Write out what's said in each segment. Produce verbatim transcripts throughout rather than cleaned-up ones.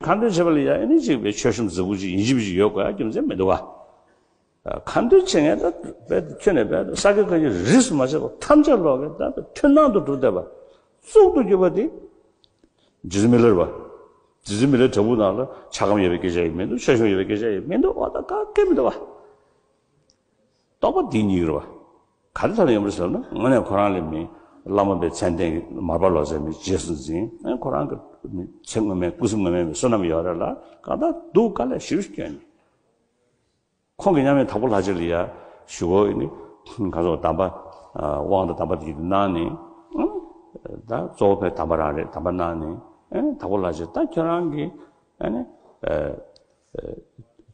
ཁ་འདོན་བྱེད་པ་ལ་ཡང་ཨ་ནི་ཅིག་བའི་མཆོད་གཤོམ་མཛེས་པོ་ཅིག་ཡིན་གཅིག་མིན་གཅིག་ཡོད་དགོས་ཡ་རྒྱུ་མཚན་མི་འདུག་བ། ཁ་འདོན་བྱེད་མཁན་ད་རྦད་དེ་ཁྱོན་ནས་རྦད་དེ་ས་དགེ་བཀའ་རྙིང་རིས་སུ་མ་ཆད་པ་ཐམས་ཅད་ཀློག་གི་ད་མཐུན་སྣང་དུ་གྲུབ་བསྡད་པ། གཙུག་ཏུ་གྱུར་པ་དེ་རྗེ་བཙུན་མི་ལའི་རེད་བ། རྗེ་བཙུན་མི་ལའི་བྲག་ཕུག་ནང་ལ་ཆ་སྒམ་ཡོད་པའི་སྐད་ཆ་ཡང་མི་འདུག་མཆོད་གཤོམ་ཡོད་པའི་སྐད་ཆ་ཡང་མི་འདུག་འོ་ད་ག་གེ་མི་འདུག་བ། རྟོགས་པ་འདི་གཉིས་རེད་བ། ག་རེ་ཐོག་ནས་ཡོང་བ་རེད་ཟེར་ན་དངོས་གནས་ཁོ་རང་ལ་མི་བླ་མ་པའི་མཚན་ལྡན་མར་པ་ལོ་ཙཱ་མི་རྗེས་སུ་འཛིན་ཁོ་རང་གི་མི་ཚེ་སྔོན་མའི་སྐུ་གཟུགས་སྔོན་མའི་བསོད་ནམས་ཡོད་རེད་ལ་གང་ལྟར་སྡུག་དཀའ་ལས་ཞེ་པོ་ཞིག་བསྐྱོན་ནས། ཁོང་གིས་མཉམ་མེད་དྭགས་པོ་ལྷ་རྗེ་ལ་ཡ་ཞུ་སྒོ་ཡིན་ནི་གང་ཟེར་གདམས་པ་དབང་དང་གདམས་པ་དེ་གནང་ནས་ད་གཙོ་བོ་ཕའི་གདམས་པ་རང་རེད། གདམས་པ་གནང་ནས་དྭགས་པོ་ལྷ་རྗེ་ད་ཁྱོད་རང་གིས་ཨ་ནི་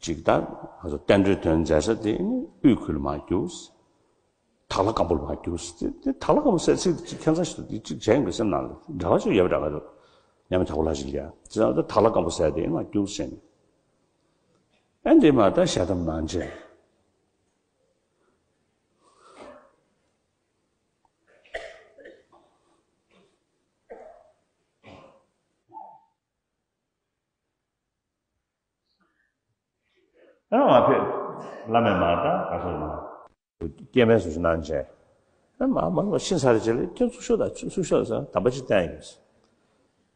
ཅིག་ད་ང་ཚོ་བསྟན་འགྲོའི་དོན་མཛད་ས་དེ་ནི་དབུས་ཁུལ་ལ་མར་རྒྱུགས། དྭགས་ལྷ་སྒམ་པོ་ལ་མར་རྒྱུགས། དེ་དེ་དྭགས་ལྷ་སྒམ་པོ་ཟེར་ཚིག་ཅིག་ཁྱད་མཚར་ཞིག་འདུག་དེ་ཅིག་གཞན་གྱིས་སེམས་ནང་ལ་འདྲ་བ་ཅིག་ཡོད་པ་འདྲ་ག་འདུག་མཉམ་མེད་དྭགས་པོ་ལྷ་རྗེ་ལ་ཡ་ཅི་ཙང་དེ་དྭགས་ལྷ་སྒམ་པོ་ཟེར་དེ་མར་རྒྱུགས་ཟེར་ནས་ཨ་འདི་མ་ད་ཞལ་གདམས་གནང་བྱས། ཨ་མ་ཕེབས། བླ་མས་མ་ད་ག་སོང་མ། སྐྱེ་དམན་སུ་ཞིག་གནང་བྱས། ཨ་མ་མ་མ་ཤི་ཚར་རེ་བྱས་ལ་ཁྱོད་ཚུར་ཤོག་དང་ཚུར་ཤོག་ཟེར་དམ་པ་ཅིག་བསྟན་ཡོད།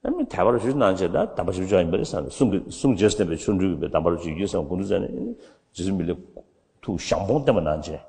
ཨ་མི་དད་པ་རུ་ཞུ་གནང་བྱས་ད་དམ་པ་ཞིག་ཅོག་ཡིན་པ་རེད་བསམ་ནས་གསུང་གི་གསུང་རྗེས་སུ་བསྟན་པའི་ཆོ་འཕྲུལ་གྱི་དམ་པ་རུ་ཅིག་ཡོད་བསམ་དགོངས་འདུག་ཟེར་ནས་རྗེ་བཙུན་མི་ལའི་ཐུགས་ཞང་པོ་བསྟན་པ་གནང་བྱས།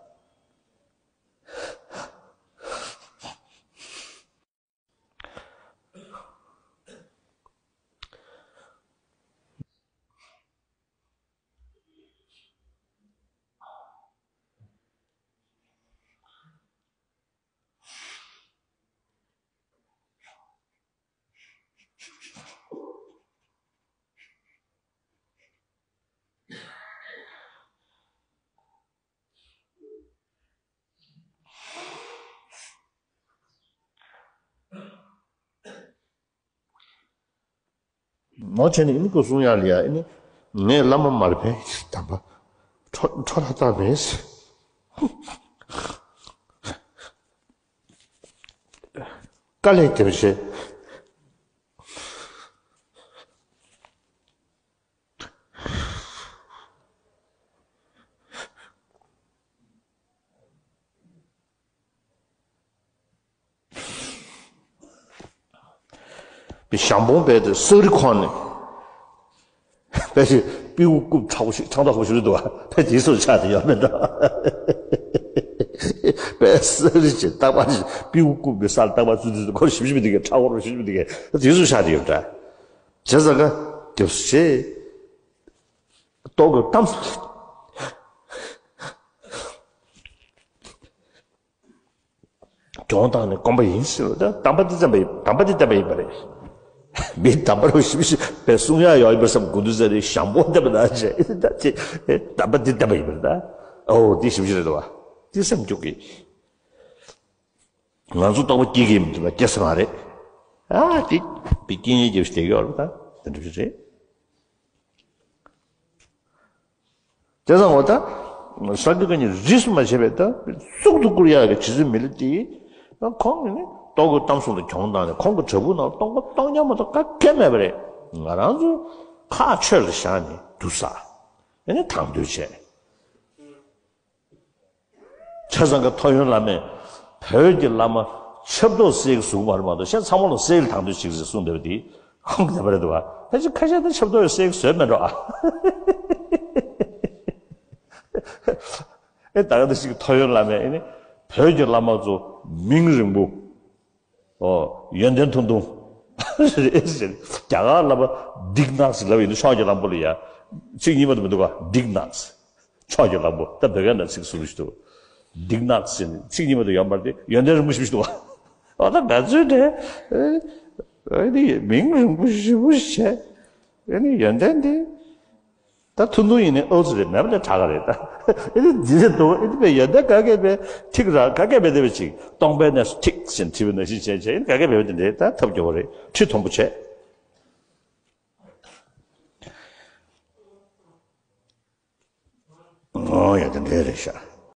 མོ་བྱས་ནས་ཨ་ནི་ཁོ་གསུང་ཡག་ལ་ཡ་ཨ་ནི་ངས་བླ་མ་མར་པའི་དམ་པ་འཕྲོ་འཕྲོ་ལ་བཏབ་མེད། དཀའ་ལས་རྒྱབ་བྱས། པའི་ཞང་པོ་བས་དེ་སག་རི་ཁོང་ནས་པའི་ཞིག་པིའུ་རྐུབ་ཁྲག་པོ་ཞིག་ཁྲག་མདོག་ཁ་པོ་ཞིག་རེད་འདུག་བ། ད་དེའི་སོར་ཆགས་དེ་ཡོད་མེད་འདྲ། པའི་སག་རི་ཅིག་རྟག་པར་ཞིག་པིའུ་རྐུབ་པའི་སར་རྟག་པར་བཙུད་དུས་ཁོར་ཞིབ་ཞིབ་དེ་གས་ཁྲག་ཁོར་ཞིབ་ཞིབ་དེ་གས་ད་དེའི་སོར་ཆགས་དེ་ཡོད་འདྲ། བྱས་ཙང་ཀ་རྒྱབ་སུ་བྱས། ཏོག་གི་གཏམ་སུ། གྱོང་བཏང་ནས་སྐོམ་པ་ཡིན་ཟེར་བ་ད་དམ་པ་འདི་བསྟན་པ་ཡིན། དམ་པ་འདི་བསྟན་པ་ཡིན་པ་རེད། མི་དམ་པ་རུ་ཞིབ་ཞིབ་པའི་གསུང་ཡག་ཡོད་པར་བསམ་དགོས་འདུག་ཟེར་ནས་ཞང་པོ་བསྟན་པ་ན་བྱས་ད་ཅེ་དམ་པ་འདི་བསྟན་པ་ཡིན་པ་རེད་ད། ཨོ་འདི་ཞིབ་ཞིབ་རེད་དོ་བ། འདི་སེམས་སྐྱོ་གི། ང་ཚོ་རྟོགས་པ་སྐྱེ་གི་མི་འདུག་ལ་སྐྱེ་ས་མ་རེད། ཨ་དེ་བི་སྐྱེ་ཉེན་རྒྱབ་ཞིག་བསྡད་ཀྱི་ཡོད་རེད་ད་དེ་འདྲ་ཞིག་རེད། དེ་ཙང་འོ་ད་ས་དགེ་བཀའ་རྙིང་རིས་སུ་མ་ཆད་པའི་ད་གཙུག་ཏུ་བཀུར་ཡག་གི་རྗེ་བཙུན་མི་ལ་དེ་ཁོང་གིས་ནི་ཏོག་གི་གཏམ་གསུང་དུ་གྱོང་བཏང་ནས་ཁོང་གི་བྲག་ཕུག་ནང་སྟོང་པ་སྟོང་ཉམས་མ་གཏོགས་ག་གེ་མེད་པ་རེད། ང་རང་ཚོ་ཁག་ཆོས་ལ་བཞག་ནས་དུ་ས་ཨ་ནི་དང་དོད་བྱས། ཆ་ཚང་གི་ཐོ་ཡོན་བླ་མས་བོད་ཀྱི་བླ་མ་ཆབ་ཏོག་སེལ་གྱི་བཟུང་བར་མ་གཏོགས་གཞན་ཚང་མ་ལ་སེལ་དང་དུ་ཞིག་ཟེར་གསུངས་བསྡད་པ་དེ་ཁོང་གི་བདེན་པ་རེད་འདུག་བ། ཕལ་ཆེར་ཁ་ཤས་དེ་ཆབ་ཏོག་ཡོད་སེལ་གྱི་བཟོས་མེད་འགྲོ་ཨ། ཨེ་ད་ག་དེ་ཞིག་ཐོ་ཡོན་བླ་མས་ཨེ་ནི་བོད་ཀྱི་བླ་མ་ཚོ་མིང་རིང་པོ། ཨོ། ཡོན་ཏན་ཐུང་ཐུང་། རེད་ཟེར། རྒྱ་གར་ལབ་པ་ཌིག་ནག་ཟེར་ལབ་ཡིན་ན་ཕྱོགས་ཀྱི་གླང་པོ་ལ་ཡ། ཚིག་གཉིས་མ་གཏོགས་མི་འདུག་ག་ཌིག་ནག་ཕྱོགས་ཀྱི་གླང་པོ་ད་བོད་སྐད་ནང་ཚིག་ཟུར་ཞིག་འདུག་ཌིག་ནག་ཟེར་ནས་ཚིག་གཉིས་མ་གཏོགས་ཡོད་མ་རེད་དེ་ཡོན་ཏན་རིང་པོ་ཞིག་འདུག་ག་ཨོ་ད་ང་ཚོའི་གྲས། ཨེ་ནི་མིང་རིང་པོ་ཞེ་པོ་བྱས། ཨེ་ནི་ཡོན་ཏན་དེ། ད་ཐུང་ཐུང་ཡིན་ནའི་ཨོ་ཙི་རེད་མེད་པ་ལས་དྲག་ག་རེད་ད། ཨེ་ནི་འདི་རེད་འདུག་ཨེ་ནི་པའི་ཡོན་ཏན་ག་གེ་པའི་ཐིག་ར་ག་གེ་པའི་དེ་བའི་ཅིག་སྟོང་པའི་གནས་སུ་ཐིག་ཟེར་བྲིས་པའི་ནང་བཞིན་བྱས་བྱས་ཨེ་ནི་ག་གེ་པའི་དེ་འདྲས་ད་ཐབས་སྐྱོ་བོ་རེད་ཁྲི་མཐོན་པོ་བྱས། ཨོ་ཡ་དེ་འདྲས་རེད་ཤག